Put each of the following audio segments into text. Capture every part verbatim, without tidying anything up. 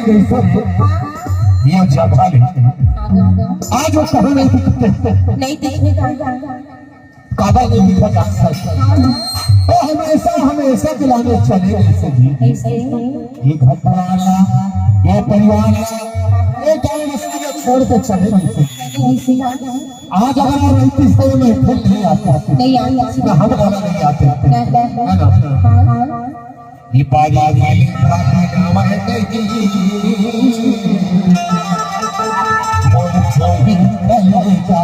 जैसे ये जगह ले। आज वो कहीं नहीं दिखते। नहीं दिखेगा। काबर नहीं दिखा जा सकता। वो हमेशा, हमेशा दिलाने चले गए से जी। ऐसे ही। ये घर वाला, ये परिवार, ये गाँव बस्ती को छोड़ के चले गए से। ऐसे ही। आज अगर वो रहती तो मैं फिर नहीं आता। नहीं आता। ना हम वाला नहीं आते। नहीं, नहीं। है ना? हाँ, हाँ। ये बारी वाली बारी गावे नहीं। मोर छोरी कलेजा।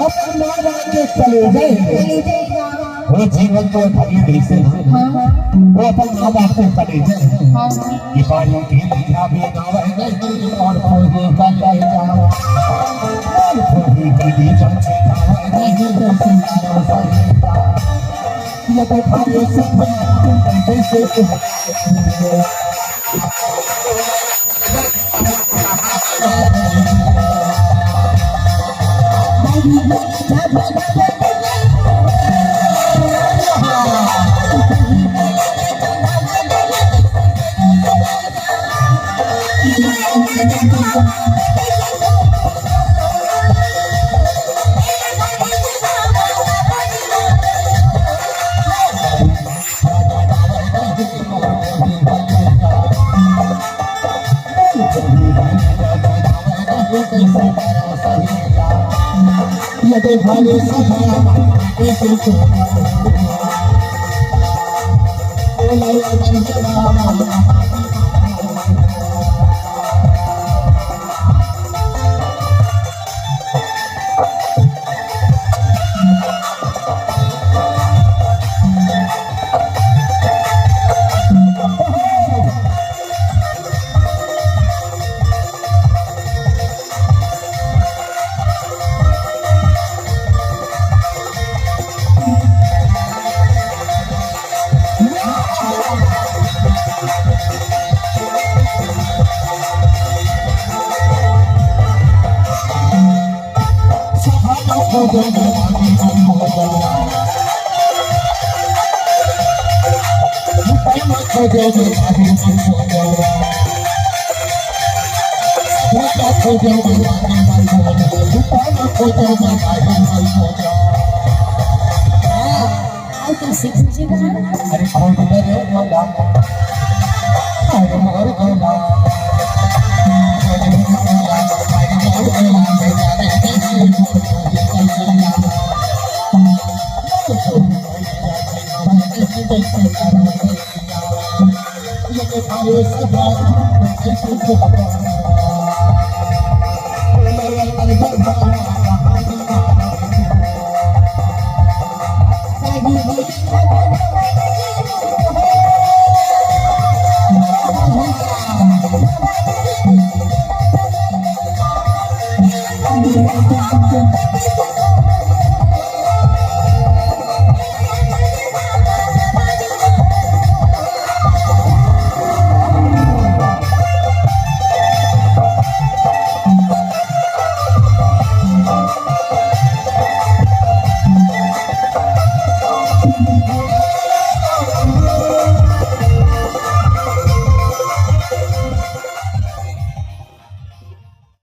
अपन माँ बाप के कलेजा। वो जीवन तो धनी नहीं से। हाँ, हाँ। वो अपन माँ बाप के कलेजा। हाँ, हाँ। ये बारी के लिया भी गावे नहीं और कोई कलेजा। और कोई कलेजा गावे नहीं। ये तो खाली सुपना जैसे। अरे कौन रे वाला? अरे मोर वाला।